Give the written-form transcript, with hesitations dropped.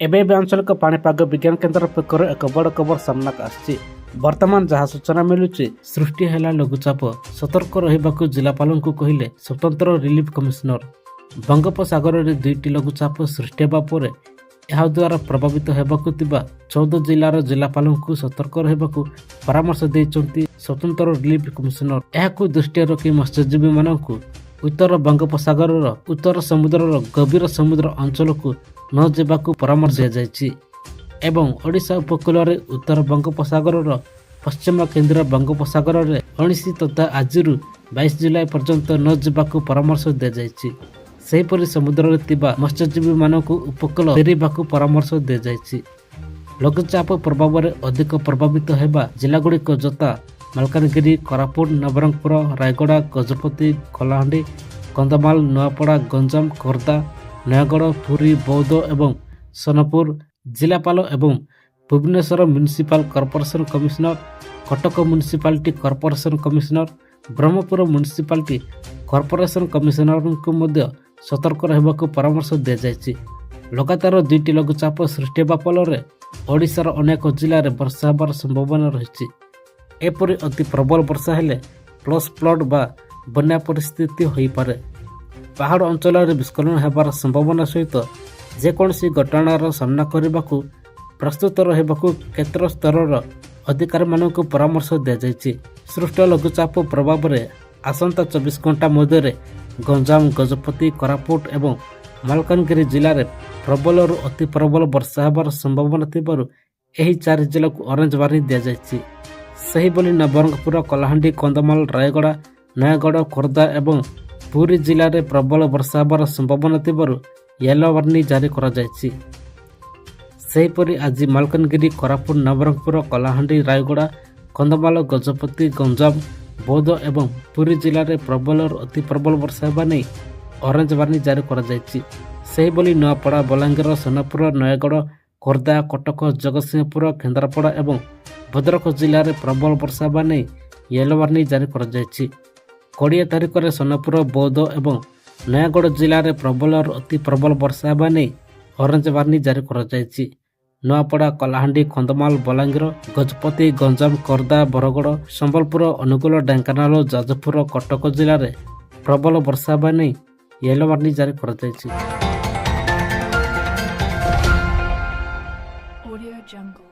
ଏବେ ଏବେ ଆଞ୍ଚଳିକ ପାଣିପାଗ ବିଜ୍ଞାନ କେନ୍ଦ୍ର ପକ୍ଷରୁ ଏକ ବଡ଼ ଖବର ସାମ୍ନାକୁ ଆସିଛି। ବର୍ତ୍ତମାନ ଯାହା ସୂଚନା ମିଳୁଛି, ସୃଷ୍ଟି ହେଲା ଲଘୁଚାପ, ସତର୍କ ରହିବାକୁ ଜିଲ୍ଲାପାଳଙ୍କୁ କହିଲେ ସ୍ୱତନ୍ତ୍ର ରିଲିଫ କମିଶନର। ବଙ୍ଗୋପସାଗରରେ ଦୁଇଟି ଲଘୁଚାପ ସୃଷ୍ଟି ହେବା ପରେ ଏହାଦ୍ୱାରା ପ୍ରଭାବିତ ହେବାକୁ ଥିବା 14 ଜିଲ୍ଲାର ଜିଲ୍ଲାପାଳଙ୍କୁ ସତର୍କ ରହିବାକୁ ପରାମର୍ଶ ଦେଇଛନ୍ତି ସ୍ୱତନ୍ତ୍ର ରିଲିଫ କମିଶନର। ଏହାକୁ ଦୃଷ୍ଟିରେ ରଖି ମତ୍ସ୍ୟଜୀବୀମାନଙ୍କୁ ଉତ୍ତର ବଙ୍ଗୋପସାଗରର ଉତ୍ତର ସମୁଦ୍ରର ଗଭୀର ସମୁଦ୍ର ଅଞ୍ଚଳକୁ ନ ଯିବାକୁ ପରାମର୍ଶ ଦିଆଯାଇଛି ଏବଂ ଓଡ଼ିଶା ଉପକୂଳରେ ଉତ୍ତର ବଙ୍ଗୋପସାଗରର ପଶ୍ଚିମ କେନ୍ଦ୍ର ବଙ୍ଗୋପସାଗରରେ 19 ତଥା ଆଜିରୁ 22 ଜୁଲାଇ ପର୍ଯ୍ୟନ୍ତ ନ ଯିବାକୁ ପରାମର୍ଶ ଦିଆଯାଇଛି। ସେହିପରି ସମୁଦ୍ରରେ ଥିବା ମତ୍ସ୍ୟଜୀବୀମାନଙ୍କୁ ଉପକୂଳ ଫେରିବାକୁ ପରାମର୍ଶ ଦିଆଯାଇଛି। ଲଘୁଚାପ ପ୍ରଭାବରେ ଅଧିକ ପ୍ରଭାବିତ ହେବା ଜିଲ୍ଲାଗୁଡ଼ିକ ଯଥା ମାଲକାନଗିରି, କୋରାପୁଟ, ନବରଙ୍ଗପୁର, ରାୟଗଡ଼ା, ଗଜପତି, କଳାହାଣ୍ଡି, କନ୍ଧମାଳ, ନୂଆପଡ଼ା, ଗଞ୍ଜାମ, ଖୋର୍ଦ୍ଧା, ନୟାଗଡ଼, ପୁରୀ, ବୌଦ୍ଧ ଏବଂ ସୋନପୁର ଜିଲ୍ଲାପାଳ ଏବଂ Bhubaneswar municipal corporation commissioner, Cuttack municipality corporation commissioner, Brahmapur municipality corporation କମିଶନରଙ୍କୁ ମଧ୍ୟ ସତର୍କ ରହିବାକୁ ପରାମର୍ଶ ଦିଆଯାଇଛି। ଲଗାତାର ଦୁଇଟି ଲଘୁଚାପ ସୃଷ୍ଟି ହେବା ଫଳରେ ଓଡ଼ିଶାର ଅନେକ ଜିଲ୍ଲାରେ ବର୍ଷା ହେବାର ସମ୍ଭାବନା ରହିଛି। ଏପରି ଅତି ପ୍ରବଳ ବର୍ଷା ହେଲେ ଫ୍ଲାସ୍ ଫ୍ଲଡ୍ ବା ବନ୍ୟା ପରିସ୍ଥିତି ହୋଇପାରେ। ପାହାଡ଼ ଅଞ୍ଚଳରେ ଭୂସ୍ଖଳନ ହେବାର ସମ୍ଭାବନା ସହିତ ଯେକୌଣସି ଘଟଣାର ସାମ୍ନା କରିବାକୁ ପ୍ରସ୍ତୁତ ରହିବାକୁ କ୍ଷେତ୍ର ସ୍ତରର ଅଧିକାରୀମାନଙ୍କୁ ପରାମର୍ଶ ଦିଆଯାଇଛି। ସୃଷ୍ଟ ଲଘୁଚାପ ପ୍ରଭାବରେ ଆସନ୍ତା 24 ଘଣ୍ଟା ମଧ୍ୟରେ ଗଞ୍ଜାମ, ଗଜପତି, କୋରାପୁଟ ଏବଂ ମାଲକାନଗିରି ଜିଲ୍ଲାରେ ପ୍ରବଳରୁ ଅତି ପ୍ରବଳ ବର୍ଷା ହେବାର ସମ୍ଭାବନା ଥିବାରୁ ଏହି ଚାରି ଜିଲ୍ଲାକୁ ଅରେଞ୍ଜ ୱାର୍ଣ୍ଣିଂ ଦିଆଯାଇଛି। ସେହିଭଳି ନବରଙ୍ଗପୁର, କଳାହାଣ୍ଡି, କନ୍ଧମାଳ, ରାୟଗଡ଼ା, ନୟାଗଡ଼, ଖୋର୍ଦ୍ଧା ଏବଂ ପୁରୀ ଜିଲ୍ଲାରେ ପ୍ରବଳ ବର୍ଷା ହେବାର ସମ୍ଭାବନା ଥିବାରୁ ୟେଲୋ ୱାର୍ଣ୍ଣିଂ ଜାରି କରାଯାଇଛି। ସେହିପରି ଆଜି ମାଲକାନଗିରି, କୋରାପୁଟ, ନବରଙ୍ଗପୁର, କଳାହାଣ୍ଡି, ରାୟଗଡ଼ା, କନ୍ଧମାଳ, ଗଜପତି, ଗଞ୍ଜାମ, ବୌଦ୍ଧ ଏବଂ ପୁରୀ ଜିଲ୍ଲାରେ ପ୍ରବଳରୁ ଅତି ପ୍ରବଳ ବର୍ଷା ହେବା ନେଇ ଅରେଞ୍ଜ ୱାର୍ଣ୍ଣିଂ ଜାରି କରାଯାଇଛି। ସେହିଭଳି ନୂଆପଡ଼ା, ବଲାଙ୍ଗୀର, ସୋନପୁର, ନୟାଗଡ଼, ଖୋର୍ଦ୍ଧା, କଟକ, ଜଗତସିଂହପୁର, କେନ୍ଦ୍ରାପଡ଼ା ଏବଂ ଭଦ୍ରକ ଜିଲ୍ଲାରେ ପ୍ରବଳ ବର୍ଷା ହେବା ନେଇ ୟେଲୋ ୱାର୍ଣ୍ଣିଂ ଜାରି କରାଯାଇଛି। 20 ତାରିଖରେ ସୋନପୁର, ବୌଦ୍ଧ ଏବଂ ନୟାଗଡ଼ ଜିଲ୍ଲାରେ ପ୍ରବଳରୁ ଅତି ପ୍ରବଳ ବର୍ଷା ହେବା ନେଇ ଅରେଞ୍ଜ ୱାର୍ଣ୍ଣିଂ ଜାରି କରାଯାଇଛି। ନୂଆପଡ଼ା, କଳାହାଣ୍ଡି, କନ୍ଧମାଳ, ବଲାଙ୍ଗୀର, ଗଜପତି, ଗଞ୍ଜାମ, ଖୋର୍ଦ୍ଧା, ବରଗଡ଼, ସମ୍ବଲପୁର, ଅନୁଗୁଳ, ଢେଙ୍କାନାଳ, ଯାଜପୁର, କଟକ ଜିଲ୍ଲାରେ ପ୍ରବଳ ବର୍ଷା ହେବା ନେଇ ୟେଲୋ ୱାର୍ଣ୍ଣିଂ ଜାରି କରାଯାଇଛି। Audio Jungle.